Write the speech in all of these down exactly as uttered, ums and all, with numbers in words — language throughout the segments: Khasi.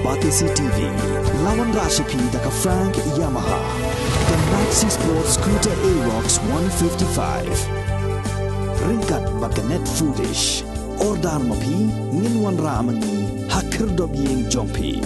R T C T V, la wanrah sha phi da ka Frank Yamaha, ka Maxi Sport Scooter Aerox one fifty-five. Ryngkat bad ka Net Foodish. Order ma phi, ngin wanrah ma ngi ha khyrdop ïing jong phi.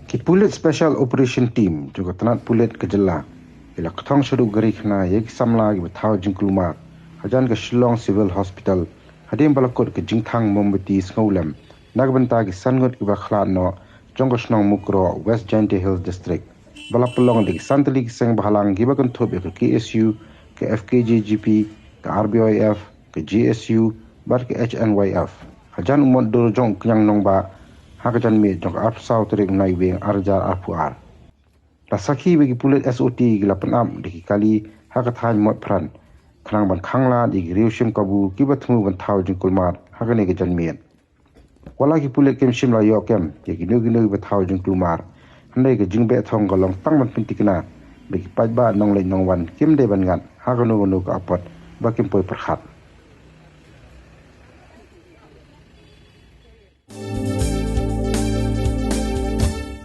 Ki pulit Special Operation Team jong ka tnat pulit ka jylla ki la kthong shaduh ka ri khana ïa ki samla kiba thaw jingkulmar hajan ka Shillong Civil Hospital, hadien ba la kut ka jingthang mombati sngewlem na ka bynta ki san ngut kiba khlad noh jong ka shnong Mukroh, West Jaintia Hills District, ba la pynlong da ki san tylli ki seng bhalang kiba kynthup ïa ka K S U, ka F K J G P, ka R B Y F, ka G S U bad ka H N Y F, hajan u mot dur jong u kñiang nongbah ha ka janmiet jong ka arphew saw tarik u Naiwieng ar hajar arphew ar. La sakhi ba ki pulit S O T ki la pynap da ki kali ha ka thaiñ Motphran, khnang ban khanglad ïa ki riew shim kabu kiba thmu ban thaw jingkulmar ha kane ka janmiet. Wat la ki pulit kim shym la ïoh kem ïa kino kino kiba thaw jingkulmar, hynrei ka jingbeh thong ka long tang ban pynthikna ba ki paidbah nongleit nongwan kim dei ban ngat ha kano kano ka apot ba kim poi pyrkhat.